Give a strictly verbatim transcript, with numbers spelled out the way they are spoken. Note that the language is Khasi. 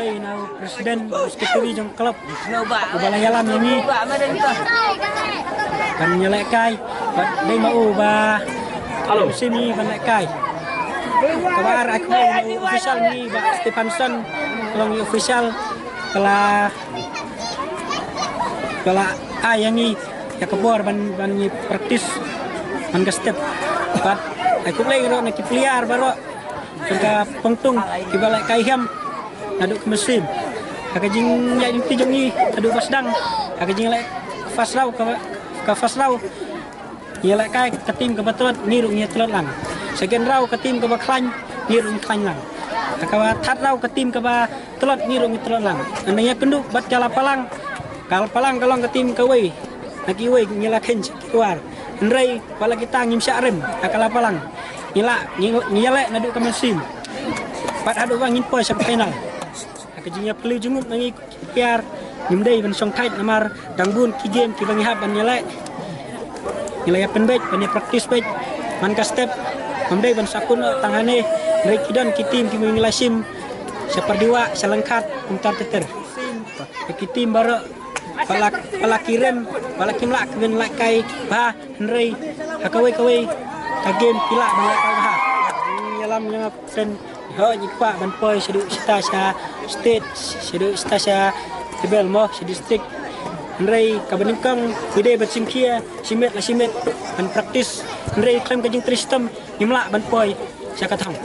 Ïa u president, u secretary jong club, uba la ïalam ïa ngi ban ïalehkai. Bad dei ma u ba simi ban lehkai. Kaba ar ai khublei ïa u official ngi, Bah Stephenson, ka long ïa u official ba la, ba la ai ïa ngi ïa ka bor ban, ban ngi practice man ka step. Bad ai khublei ruh na ki player baroh jong ka Pongtung kiba lehkai hiam naduh ka mynsiem. Ha ka jingïaid lynti jong ngi haduh ba sdang, ha ka jingleh first round, ka, ka first round, ngi lehkai ka team kaba tlot, ngi ruh ngi tlot lang. Second round ka team kaba khlaiñ, ngi ruh ngi khlaiñ lang. Ha kaba third round ka team kaba tlot, ngi ruh ngi tlot lang. Hynrei ïakynduh bad ka Lapalang, ka Lapalang ka long ka team kawei na kiwei, ngi la khein sha ki war. Hynrei wat la kita ngim shah rem ha ka Lapalang. Ngi la, ngi, ngi ïaleh naduh ka mynsiem bad haduh ba ngin poi sha ka final. Ha ka jingïaphylliew jingmut na ngi ki player, ngim dei ban shong tight namar dang bun ki game kiba ngi hap ban ïaleh. Ngi la ïapynbeit ban ïa practice beit man ka step. Ngam dei ban sahkut noh tang hangne. Hynrei ki don ki team kiba ngi la shim sha Pardiwah, sha Langkhat, kumta ter ter. Ki team baroh ba la, ba la ki rem, ba la kim lah ki ban lehkai bha, hynrei ha kawei kawei ka game ki lah ban lehkai bha. Ïalam ïa nga pen, ho, ngi kwah ban poi shaduh shata sha state, shaduh shata sha tebel mo, sha district. Hynrei kaba nyngkong ngi dei ban shim khia shimet la shimet ban practice. Hynrei khlem ka jingtrei shitom ngim lah ban poi sha ka thong.